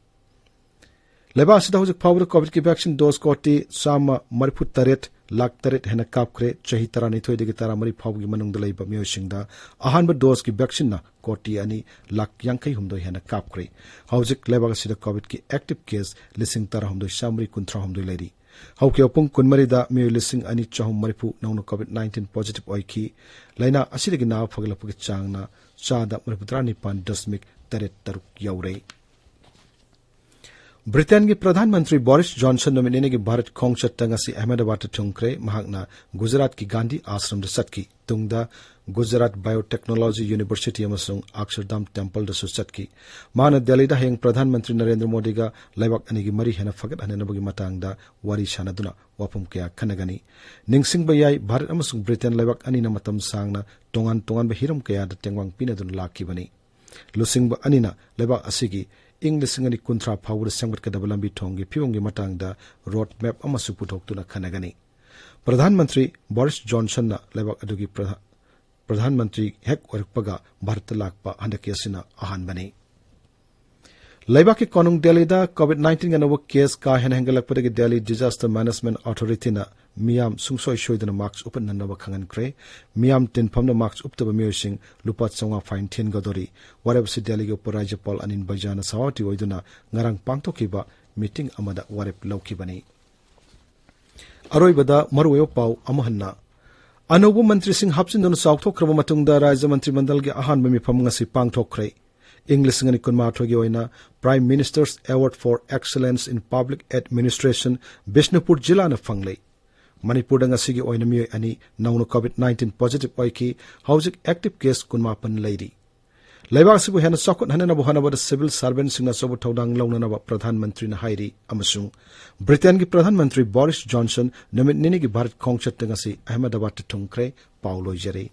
ꯂꯩꯕꯥꯛ ꯑꯁꯤꯗ ꯍꯧꯖꯤꯛ ꯐꯥꯎꯕꯗ COVID ꯀꯤ vaccine dose ꯀꯣꯇꯤ ꯆꯥꯝꯃ ꯃꯔꯤꯐꯨ ꯇꯔꯦꯠ ꯂꯥꯈ ꯇꯔꯦꯠ ꯍꯦꯟꯅ ꯀꯥꯞꯈ꯭ꯔꯦ꯫ ꯆꯍꯤ ꯇꯔꯥꯅꯤꯊꯣꯏꯗꯒꯤ ꯇꯔꯥꯃꯔꯤ ꯐꯥꯎꯕꯒꯤ ꯃꯅꯨꯡꯗ ꯂꯩꯕ ꯃꯤꯑꯣꯏꯁꯤꯡꯗ ꯑꯍꯥꯟꯕ dose ꯀꯤ vaccine ꯅ ꯀꯣꯇꯤ ꯑꯅꯤ ꯂꯥꯈ ꯌꯥꯡꯈꯩ ꯍꯨꯝꯗꯣꯏ ꯍꯦꯟꯅ ꯀꯥꯞꯈ꯭ꯔꯦ꯫ ꯍꯧꯖꯤꯛ ꯂꯩꯕꯥꯛ ꯑꯁꯤꯗ COVID ꯀꯤ active case ꯂꯤꯁꯤꯡ ꯇꯔꯥꯍꯨꯝꯗꯣꯏ ꯆꯥꯃꯔꯤ ꯀꯨꯟꯊ꯭ꯔꯥ ꯍꯨꯝꯗꯣꯏ ꯂꯩꯔꯤ꯫ ꯍꯧꯈꯤꯕ ꯄꯨꯡ ꯀꯨꯟꯃꯔꯤꯗ ꯃꯤꯑꯣꯏ ꯂꯤꯁꯤꯡ ꯑꯅꯤ ꯆꯍꯨꯝ ꯃꯔꯤꯐꯨ ꯅꯧꯅ COVID nineteen positive ꯑꯣꯏꯈꯤ꯫ ꯂꯥꯏꯅꯥ ꯑꯁꯤꯗꯒꯤ ꯅꯥꯕ ꯐꯒꯠꯂꯛꯄꯒꯤ ꯆꯥꯡꯅ ꯆꯥꯗ ꯃꯔꯤꯐꯨꯇꯔꯥ ꯅꯤꯄꯥꯟ ꯗꯁꯃꯤꯛ ꯇꯔꯦꯠ ꯇꯔꯨꯛ ꯌꯧꯔꯦ꯫ ꯕ꯭ꯔꯤꯇꯦꯟꯒꯤ ꯄ꯭ꯔꯙꯥꯟ ꯃꯟꯇ꯭ꯔꯤ ꯕꯣꯔꯤꯁ ꯖꯣꯟꯁꯟ ꯅꯨꯃꯤꯠ ꯅꯤꯅꯤꯒꯤ ꯚꯥꯔꯠ ꯈꯣꯡꯆꯠꯇ ꯉꯁꯤ ꯑꯍꯃꯦꯗꯕꯥꯗꯇ ꯊꯨꯡꯈ꯭ꯔꯦ꯫ ꯃꯍꯥꯛꯅ ꯒꯨꯖꯔꯥꯠꯀꯤ ꯒꯥꯟꯙꯤ ꯑꯥꯁ꯭ꯔꯝꯗ ꯆꯠꯈꯤ꯫ ꯇꯨꯡꯗ ꯒꯨꯖꯔꯥꯠ Biotechnology University ꯑꯃꯁꯨꯡ ꯑꯛꯁꯔꯙꯥꯝ Templeꯗꯁꯨ ꯆꯠꯈꯤ꯫ ꯃꯍꯥꯛꯅ ꯗꯦꯜꯂꯤꯗ ꯍꯌꯦꯡ ꯄ꯭ꯔꯙꯥꯟ ꯃꯟꯇ꯭ꯔꯤ ꯅꯔꯦꯟꯗ꯭ꯔ ꯃꯣꯗꯤꯒ ꯂꯩꯕꯥꯛ ꯑꯅꯤꯒꯤ ꯃꯔꯤ ꯍꯦꯟꯅ ꯐꯒꯠꯍꯟꯅꯕꯒꯤ ꯃꯇꯥꯡꯗ ꯋꯥꯔꯤ ꯁꯥꯟꯅꯗꯨꯅ ꯋꯥꯐꯝ ꯀꯌꯥ ꯈꯟꯅꯒꯅꯤ꯫ ꯅꯤꯡꯁꯤꯡꯕ ꯌꯥꯏ, ꯚꯥꯔꯠ ꯑꯃꯁꯨꯡ ꯕ꯭ꯔꯤꯇꯦꯟ ꯂꯩꯕꯥꯛ ꯑꯅꯤꯅ ꯃꯇꯝ ꯁꯥꯡꯅ ꯇꯣꯉꯥꯟ ꯇꯣꯉꯥꯟꯕ ꯍꯤꯔꯝ ꯀꯌꯥꯗ ꯇꯦꯡꯕꯥꯡ ꯄꯤꯅꯗꯨꯅ ꯂꯥꯛꯈꯤꯕꯅꯤ꯫ ꯂꯨꯆꯤꯡꯕ ꯑꯅꯤꯅ ꯂꯩꯕꯥꯛ ꯑꯁꯤꯒꯤ ꯏꯪ ꯂꯤꯁꯤꯡ ꯑꯅꯤ ꯀꯨꯟꯊ꯭ꯔꯥ ꯐꯥꯎꯕꯗ ꯁꯦꯝꯒꯠꯀꯗꯕ ꯂꯝꯕꯤ ꯊꯣꯡꯒꯤ ꯐꯤꯕꯝꯒꯤ ꯃꯇꯥꯡꯗ road map ꯑꯃꯁꯨ ꯄꯨꯊꯣꯛꯇꯨꯅ ꯈꯟꯅꯒꯅꯤ꯫ ꯄ꯭ꯔꯙꯥꯟ ꯃꯟꯇ꯭ꯔꯤ ꯕꯣꯔꯤꯁ ꯖꯣꯟꯁꯟꯅ ꯂꯩꯕꯥꯛ ꯑꯗꯨꯒꯤ ꯄ꯭ꯔꯙꯥ-, ꯄ꯭ꯔꯙꯥꯟ ꯃꯟꯇ꯭ꯔꯤ ꯍꯦꯛ ꯑꯣꯏꯔꯛꯄꯒ ꯚꯥꯔꯠꯇ ꯂꯥꯛꯄ ꯍꯟꯗꯛꯀꯤ ꯑꯁꯤꯅ ꯑꯍꯥꯟꯕꯅꯤ꯫ ꯂꯩꯕꯥꯛꯀꯤ ꯀꯣꯅꯨꯡ ꯗꯦꯜꯂꯤꯗ COVID nineteen ꯑꯅꯧꯕ case ꯀꯥ ꯍꯦꯟꯅ ꯍꯦꯟꯒꯠꯂꯛꯄꯗꯒꯤ Delhi Disaster Management Authorityꯅ ꯃꯤꯌꯥꯝ ꯁꯨꯡꯁꯣꯏ ꯁꯣꯏꯗꯅ mask ꯎꯞꯍꯟꯅꯕ ꯈꯪꯍꯟꯈ꯭ꯔꯦ꯫ ꯃꯤꯌꯥꯝ ꯇꯤꯟꯐꯝꯗ mask ꯎꯞꯇꯕ ꯃꯤꯑꯣꯏꯁꯤꯡ ꯂꯨꯄꯥ ꯆꯥꯝꯃꯉꯥ fine ꯊꯤꯍꯟꯒꯗꯧꯔꯤ꯫ ꯋꯥꯔꯦꯞ ꯑꯁꯤ ꯗꯦꯜꯂꯤꯒꯤ ꯎꯄ ꯔꯥꯖ꯭ꯌꯄꯥꯜ ꯑꯅꯤꯜ ꯕꯩꯖꯥꯜꯅ ꯁꯚꯥꯄꯇꯤ ꯑꯣꯏꯗꯨꯅ ꯉꯔꯥꯡ ꯄꯥꯡꯊꯣꯛꯈꯤꯕ meeting ꯑꯃꯗ ꯋꯥꯔꯦꯞ ꯂꯧꯈꯤꯕꯅꯤ꯫ ꯑꯔꯣꯏꯕꯗ ꯃꯔꯨꯑꯣꯏꯕ ꯄꯥꯎ ꯑꯃꯨꯛ ꯍꯟꯅ꯫ ꯑꯅꯧꯕ ꯃꯟꯇ꯭ꯔꯤꯁꯤꯡ ꯍꯥꯞꯆꯤꯟꯗꯨꯅ ꯆꯥꯎꯊꯣꯛꯈ꯭ꯔꯕ ꯃꯇꯨꯡꯗ ꯔꯥꯖ꯭ꯌ ꯃꯟꯇ꯭ꯔꯤ ꯃꯟꯗꯜꯒꯤ ꯑꯍꯥꯟꯕ ꯃꯤꯐꯝ ꯉꯁꯤ ꯄꯥꯡꯊꯣꯛꯈ꯭ꯔꯦ꯫ ꯏꯪ ꯂꯤꯁꯤꯡ ꯑꯅꯤ ꯀꯨꯟꯃꯥꯊꯣꯏꯒꯤ ꯑꯣꯏꯅ Prime Minister's Award for Excellence in Public Administration Bishnupur ꯖꯤꯂꯥꯅ ꯐꯪꯂꯦ꯫ ꯃꯅꯤꯄꯨꯔꯗ ꯉꯁꯤꯒꯤ ꯑꯣꯏꯅ ꯃꯤꯑꯣꯏ ꯑꯅꯤ ꯅꯧꯅ ꯀꯣꯚꯤꯗ ꯅꯥꯏꯟꯇꯤꯟ ꯄꯣꯖꯤꯇꯤꯚ ꯑꯣꯏꯈꯤ꯫ ꯍꯧꯖꯤꯛ ꯑꯦꯛꯇꯤꯚ ꯀꯦꯁ ꯀꯨꯟꯃꯥꯄꯟ ꯂꯩꯔꯤ꯫ ꯂꯩꯕꯥꯛ ꯑꯁꯤꯕꯨ ꯍꯦꯟꯅ ꯆꯥꯎꯈꯠꯍꯟꯅꯕ ꯍꯣꯠꯅꯕꯗ ꯁꯤꯚꯤꯜ ꯁꯥꯔꯚꯦꯟꯁꯤꯡꯅ ꯑꯆꯧꯕ ꯊꯧꯗꯥꯡ ꯂꯧꯅꯅꯕ ꯄ꯭ꯔꯙꯥꯟ ꯃꯟꯇ꯭ꯔꯤꯅ ꯍꯥꯏꯔꯤ꯫ ꯑꯃꯁꯨꯡ ꯕ꯭ꯔꯤꯇꯦꯟꯒꯤ ꯄ꯭ꯔꯙꯥꯟ ꯃꯟꯇ꯭ꯔꯤ ꯕꯣꯔꯤꯁ ꯖꯣꯟꯁꯟ ꯅꯨꯃꯤꯠ ꯅꯤꯅꯤꯒꯤ ꯚꯥꯔꯠ ꯈꯣꯡꯆꯠꯇ ꯉꯁꯤ ꯑꯍꯃꯦꯗꯥꯕꯥꯗꯇ ꯊꯨꯡꯈ꯭ꯔꯦ꯫ ꯄꯥꯎ ꯂꯣꯏꯖꯔꯦ꯫